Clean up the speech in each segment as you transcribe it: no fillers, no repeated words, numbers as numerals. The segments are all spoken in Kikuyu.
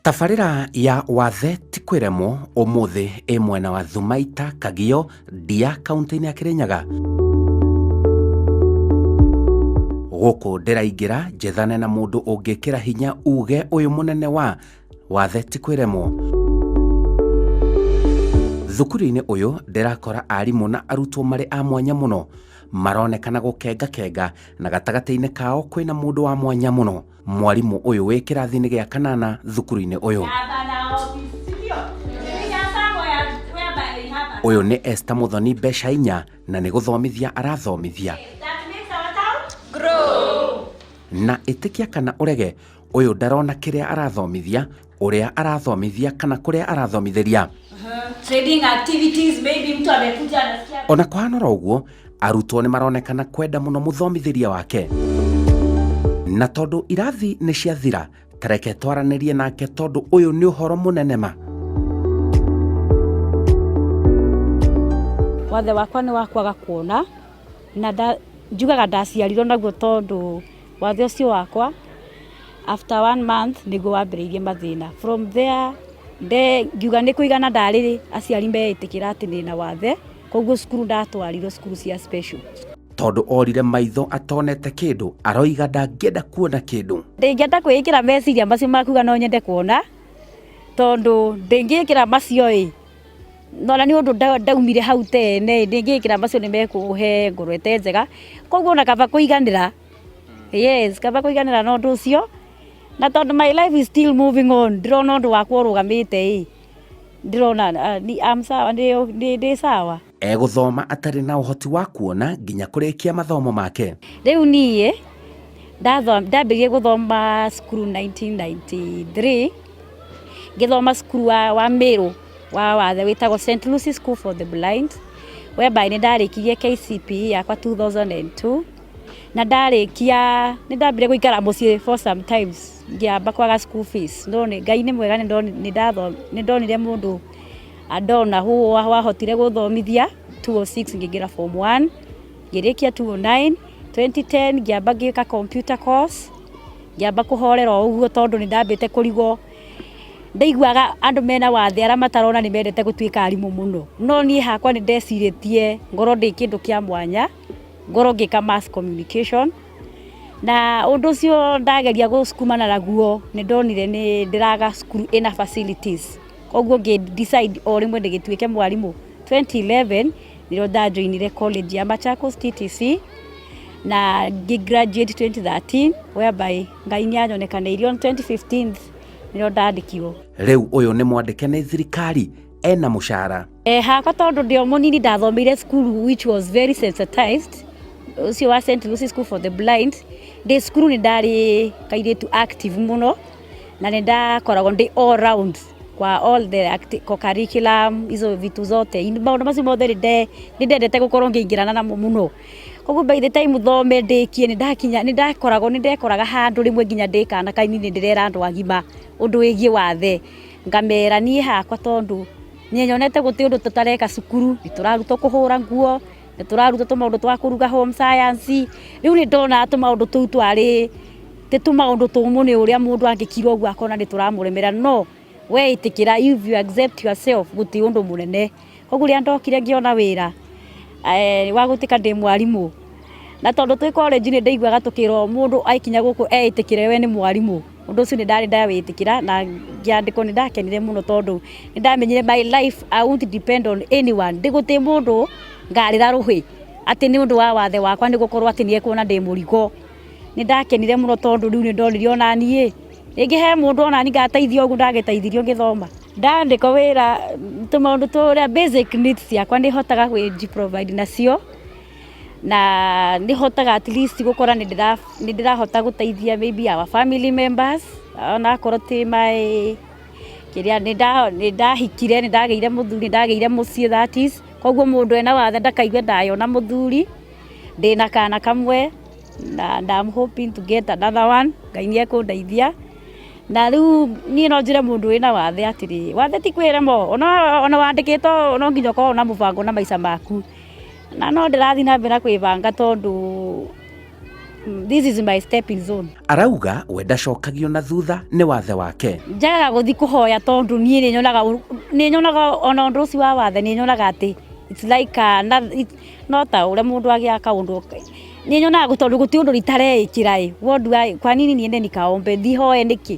Tabarĩra ya Wathe ti kwĩremwo ũmũthĩ ĩ mwena wa Thumaita, Kagio, Ndia kaunti-inĩ ya Kĩrĩnyaga. Gũkũ ndĩraingĩra njethane na mũndũ ũngĩkĩra hinya uge ũyũ mũnene wa Wathe ti kwĩremwo. Thukuru-inĩ ũyũ ndĩrakora arimũ na arutwo marĩ a mwanya mũno, maronekana gũkengakenga na gatagatĩ-inĩ kao kwĩna mũndũ wa mwanya mũno. Mwarimũ ũyũ wĩ kĩrathi-inĩ gĩa kanana thukuru-inĩ ũyũ. Ũyũ nĩ Esther Muthoni mbeca inya na nĩ gũthomithia arathomithia. Na ĩtĩkia kana ũrege, ũyũ ndarona kĩrĩa arathomithia, ũrĩa arathomithia kana kũrĩa arathomithĩria. Trading activities, maybe mtu amekuja anasikia. Ona kũhana oro ũguo, arutwo nĩ maronekana kwenda mũno mũthomithĩria wake. Na tondũ irathi nĩ ciathira, ta reke twaranĩrie nake tondũ ũyũ nĩ ũhoro mũnene ma. Wathe wakwa nĩ wa kwaga kuona na njugaga ndaciarirwo naguo tondũ wathe ũcio wakwa after one month nĩguo wambĩrĩirie mathĩna. From there ngiuga nĩ kũigana ndarĩ aciari meĩtĩkĩra atĩ ndĩna wathe, koguo cukuru ndatwarirwo cukuru cia special. Tondũ orire maitho atonete kĩndũ, aroiga ndangĩenda kuona kĩndũ. Ndingĩenda kwĩĩkĩra meciria macio ma kuga no nyende kuona, tondũ ndingĩĩkĩra macio ĩ, ona nĩ ũndũ ndaumire hau tene ĩ, ndingĩĩkĩra macio nĩ mekũhe ngoro ĩte njega, koguo ona kaba kũiganĩra. Yes, kaba kũiganĩra na ũndũ ũcio, na tondũ my life is still moving on, ndĩrona ũndũ wakwa ũrũgamĩte ĩ, ndĩrona I'm sawa, ndĩ sawa. Egũthoma atarĩ na ũhoti wa kuona nginya kũrĩkia mathomo make. Rĩu niĩ ndambĩrĩirie gũthoma cukuru 1993, ngĩthoma cukuru wa Mĩrũ wa wathe wĩtagwo St. Lucy School for the Blind, whereby nĩ ndarĩkirie KCPE yakwa 2002. Na ndarĩkia nĩ ndambire gũikara mũciĩ for some times ngĩamba kwaga school fees, no Ngai nĩ mwega nĩ ndonire mũndũ andona wahotire gũthomithia 206 ngĩingĩra form 1, ngĩrĩkia 209, 2010 ngĩamba ngĩka computer course, ngĩamba kũhorera o ũguo tondũ nĩ ndambĩte kũrigwo. Ndaiguaga andũ mena wathe arĩa matarona nĩ mendete gũtuĩka arimũ mũno, no niĩ hakwa nĩ ndecirĩtie ngorwo ndĩ kĩndũ kĩa mwanya, ngorwo ngĩka mass communication, na ũndũ ũcio ndageria gũsukumana naguo nĩ ndonire nĩ ndĩraga cukuru ĩna facilities, koguo ngĩ decide o rĩmwe ndĩgĩtuĩke mwarimũ. 2011 nĩrĩo ndajoinire college ya Machakos TTC na ngĩ graduate 2013 whereby Ngai nĩ anyonekanĩirie on 2015 nĩrĩo ndandĩkirwo. Rĩu ũyũ nĩ mwandĩke nĩ thirikari ena mũcara. Hakwa tondũ ndĩ o mũnini ndathomeire cukuru which was very sensitized, ũcio wa St. Lucy School for the Blind. Ndĩ cukuru nĩ ndarĩ kairĩtu active mũno na nĩ ndakoragwo ndĩ all round kwa all the co-curriculum, hizo vitu zote, maũndũ macio mothe nĩ ndendete gũkorwo ngĩingĩrana namo mũno. Koguo by the time thome ndĩkie nĩ ndakinya, nĩ ndakoragwo, nĩ ndekoraga handũ rĩmwe nginya ndĩ kana kanini ndĩrera andũ agima ũndũ wĩgiĩ wathe. Ngamera niĩ hakwa tondũ niĩ nyonete gũtirĩ ũndũ tũtareka cukuru, nĩ tũrarutwo kũhũra nguo, nĩ tũrarutwo tũmaũndũ twa kũruga home science, rĩu nĩ ndonaga tũmaũndũ tũu twarĩ ti tũmaũndũ tũmũ nĩ ũrĩa mũndũ angĩkira ũguo akona nĩ tũramũremera, no weĩtĩkĩra if you accept yourself gũtirĩ ũndũ mũnene. Koguo rĩrĩa ndokire ngĩona wĩra wa gũtuĩka ndĩ mwarimũ, na tondũ twĩ college nĩ ndaiguaga tũkĩrwo mũndũ akinya gũkũ eĩtĩkĩre we nĩ mwarimũ, ũndũ ũcio nĩ ndarĩ ndawĩtĩkĩra na ngĩandĩkwo nĩ ndakenire mũno tondũ nĩ ndamenyire my life I won't depend on anyone, gũtirĩ mũndũ ngarĩra rũhĩ atĩ nĩ ũndũ wa wathe wakwa nĩ gũkorwo atĩ nĩ ekuona ndĩ mũrigo. Nĩ ndakenire mũno tondũ rĩu nĩ ndonire ona niĩ rĩngĩ he mũndũ ona niĩ ngateithio ũguo ndagĩteithirio ngĩthoma. Ndandĩkwo wĩra tũmaũndũ tũrĩa basic needs ciakwa nĩ hotaga kwĩ provide nacio, na nĩ hotaga at least gũkora nĩ ndĩrahota gũteithia maybe our family members onakorwo ti my kĩrĩa, nĩ ndahikire, nĩ ndagĩire mũthuri, nĩ ndagĩire mũciĩ that is, koguo mũndũ ena wathe ndakaigue ndayona mũthuri, ndĩna kana kamwe na I'm hoping to get another one, Ngai nĩ ekũndeithia. Na rĩu niĩ no njĩre mũndũ wĩna wathe atĩrĩ, wathe ti kwĩremwo, ona wandĩkĩtwo no nginya ũkorwo na mũbango na maica maku. Na no ndĩrathiĩ na mbere na kwĩbanga tondũ This is my stepping zone. Arauga we ndacokagio na thutha nĩ wathe wake. Njagaga gũthiĩ kũhoya tondũ niĩ nĩ nyonaga ona ũndũ ũcio wa wathe, nĩ nyonaga atĩ it's like a, no ta ũrĩa mũndũ agĩaga kaũndũ, nĩ nyonaga tondũ gũtirĩ ũndũ ritareĩkĩra ĩ, what do I, kwa nini niende nikaombe, thihoe nĩkĩ?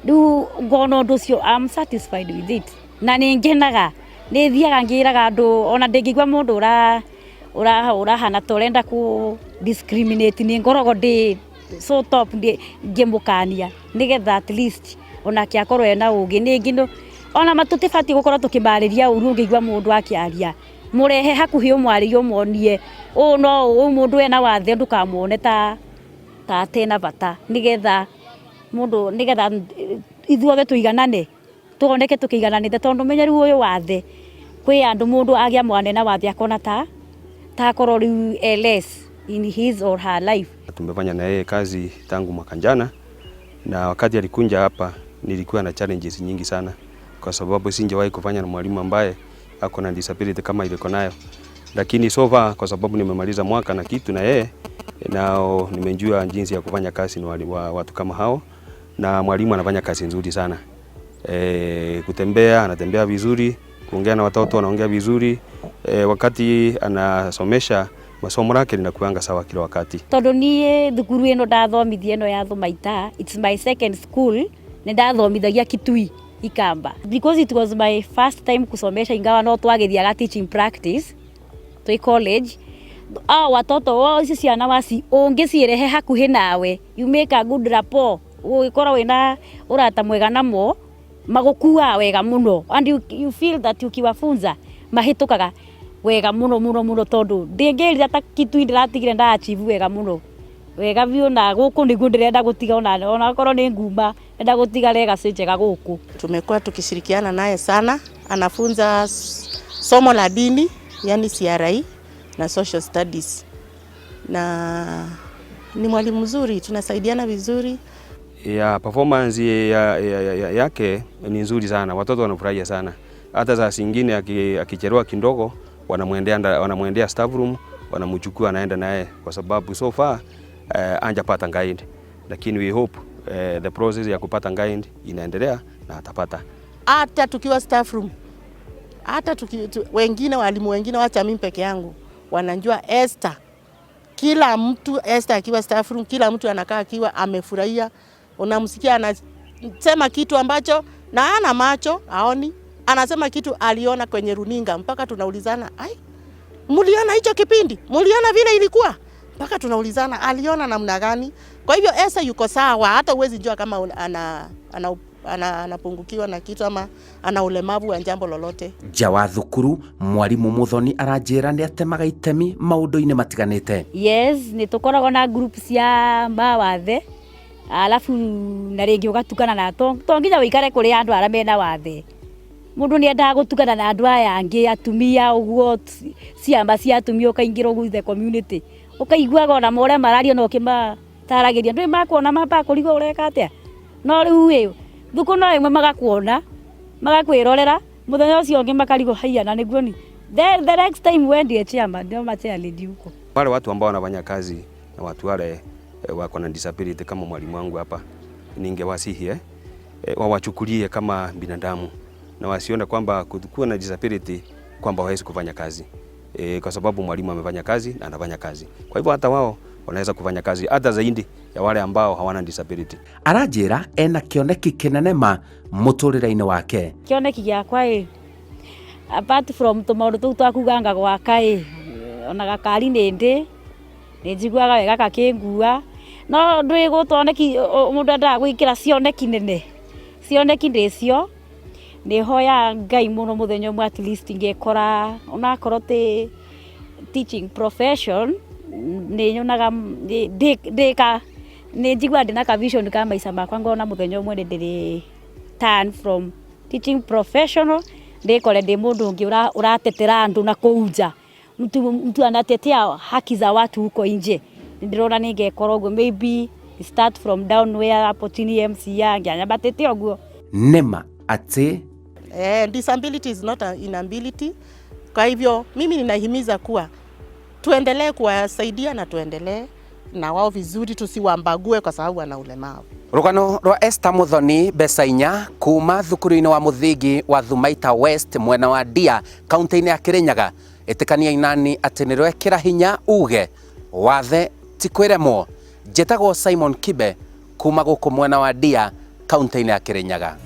Rĩu ngona ũndũ ũcio, I'm satisfied with it, na nĩ ngenaga, nĩ thiaga ngĩraga andũ, ona ndĩngĩigua mũndũ ũrahana ta ũrenda kũ discriminate, nĩ ngoragwo ndĩ so top ngĩmũkania nĩgetha at least onake akorwo ena ũgĩ. Nĩngĩ ona tũtibatiĩ gũkorwo tũkĩmarĩria ũru. Ũngĩigua mũndũ akĩaria, mũrehe hakuhĩ, ũmwarĩrie, ũmuonie ũũ no ũũ mũndũ ena wathe, ndũkamuone ta atena bata, nĩgetha mũndũ, nĩgetha ithuothe tũiganane, tuoneke tũkĩigananĩte, tondũ menye rĩu ũyũ wathe kwĩ andũ, mũndũ agĩa mwana ena wathe akona ta akorwo rĩu less in his or her life. Tumefanya na yeye kazi tangu mwaka jana, na wakati alikuja hapa nilikuwa na challenges nyingi sana, kwa sababu singewahi kufanya na mwalimu ambaye ako na disability kama ile nayo, lakini so far, kwa sababu nimemaliza mwaka na kitu na yeye, nao nimejua jinsi ya kufanya kazi na watu kama hao, na mwalimu anafanya kazi nzuri sana. Kutembea anatembea vizuri, kuongea na watoto anaongea vizuri. Wakati anasomesha, masomo yake linakuanga sawa kila wakati. Tondu niĩ thukuru ĩno ndathomithia ĩno ya Thumaita, it's my second school. Nĩ ndathomithagia Kitui Ikamba because it was my first time kusomesha, ingawa no twagĩthiaga teaching practice twĩ college. Ao watoto o icio ciana waci ũngĩcirehe hakuhĩ nawe, you make a good rapport, ũgĩkorwo wĩna ũrata mwega namo, magũkuaga wega mũno, and you feel that ukiwafunza mahĩtũkaga wega mũno mũno mũno, tondũ ndĩngĩrira ta Kitui ndĩratigire nda achieve wega mũno, wega biũ, na gũkũ nĩguo ndĩrenda gũtiga, ona okorwo nĩ nguma ndĩrenda gũtiga legacy njega gũkũ. Tumekuwa tukishirikiana naye sana, anafunza somo la dini, yani CRE na social studies, na ni mwalimu mzuri, tunasaidiana vizuri. Ya performance yake ni nzuri sana, watoto wanafurahia sana. Hata saa zingine akichelewa kidogo, wanamwendea staff room, wanamchukua, anaenda naye, kwa sababu so far hajapata guide, lakini we hope the process ya kupata guide inaendelea na atapata. Hata tukiwa staff room, hata wengine, walimu wengine, wacha mimi peke yangu, wanajua Esther. Kila mtu, Esther akiwa staff room, kila mtu anakaa akiwa amefurahia. Unamsikia anasema kitu ambacho, na ana macho aoni, anasema kitu aliona kwenye runinga, mpaka tunaulizana, "Ai, mliona hicho kipindi? Mliona vile ilikuwa?" Mpaka tunaulizana aliona namna gani. Kwa hivyo Esther yuko sawa, hata huwezi jua kama anapungukiwa na kitu ama ana ulemavu wa jambo lolote. Nja wa thukuru, mwarimũ Muthoni aranjĩra nĩ atemaga itemi maũndũ-inĩ matiganĩte. Yes, nĩ tũkoragwo na group cia mawathe, alafu na rĩngĩ ũgatukana na to nginya ũikare kũrĩ andũ arĩa mena wathe. Mũndũ nĩ endaga gũtukana na andũ aya angĩ, atumia ũguo, ciama cia atumia, ũkaingĩra ũguo the community, ũkaiguaga ona ũrĩa mararia na ũkĩmataragĩria, ndũĩ makuona mambaga kũrigwo ũreka atĩa. No rĩu ĩ thukũ no ĩmwe magakuona, magakwĩrorera, mũthenya ũcio ũngĩ makarigwo, haiya, na nĩguo ni the next time we ndiye chairman, ndio ma chair lady huko. Wale watu ambao wanafanya kazi na watu wale wako na disability kama mwalimu wangu hapa, ningewasihi wawachukulie kama binadamu na wasione kwamba kuwa na disability kwamba hawezi kufanya kazi, kwa sababu mwalimu amefanya kazi na anafanya kazi. Kwa hivyo hata wao wanaweza kufanya kazi hata zaidi ya wale ambao hawana disability. Aranjĩra ena kĩoneki kĩnene ma mũtũrĩre-inĩ wake. Kĩoneki gĩakwa ĩ, apart from tũmaũndũ tũu twa kuga gwaka ĩ, ona gakari nĩ ndĩ nĩ njiguaga wega gakĩngua, no ndwĩ gũtoneki mũndũ endaga gwĩkĩra cioneki nene, cioneki ndĩcio nĩ hoya Ngai mũno mũthenya ũmwe at least ngekora onakorwo ti teaching profession, nĩ nyonaga ndĩka nĩ njiguaga ndĩna ka vision ka maica makwa, ngona mũthenya ũmwe nĩ ndĩrĩ turn from teaching professional, ndĩkore ndĩ mũndũ ũngĩ ũratetera andũ na kũu nja, mtu anatetea haki za watu huko nje. Ndĩrona nĩ ngekora ũguo, maybe start from down where hapo chini MCA ngĩanyambatĩte ũguo. Nĩma atĩ Disability is not an inability. Kwa hivyo mimi ninahimiza kuwa tuendelee kuwasaidia na tuendelee na wao vizuri, tusiwambague kwa sababu wana ulemavu. Rũgano rwa Esther Muthoni mbeca inya kuma thukuru-inĩ wa mũthingi wa Thumaita West mwena wa Ndia kaunti-inĩ ya Kirinyaga. Ĩtĩkania inani atĩ nĩ rwekĩra hinya uge wathe ti kwĩremwo. Njĩtagwo Simon Kibe kuma gũkũ mwena wa Ndia kaunti-inĩ ya Kirinyaga.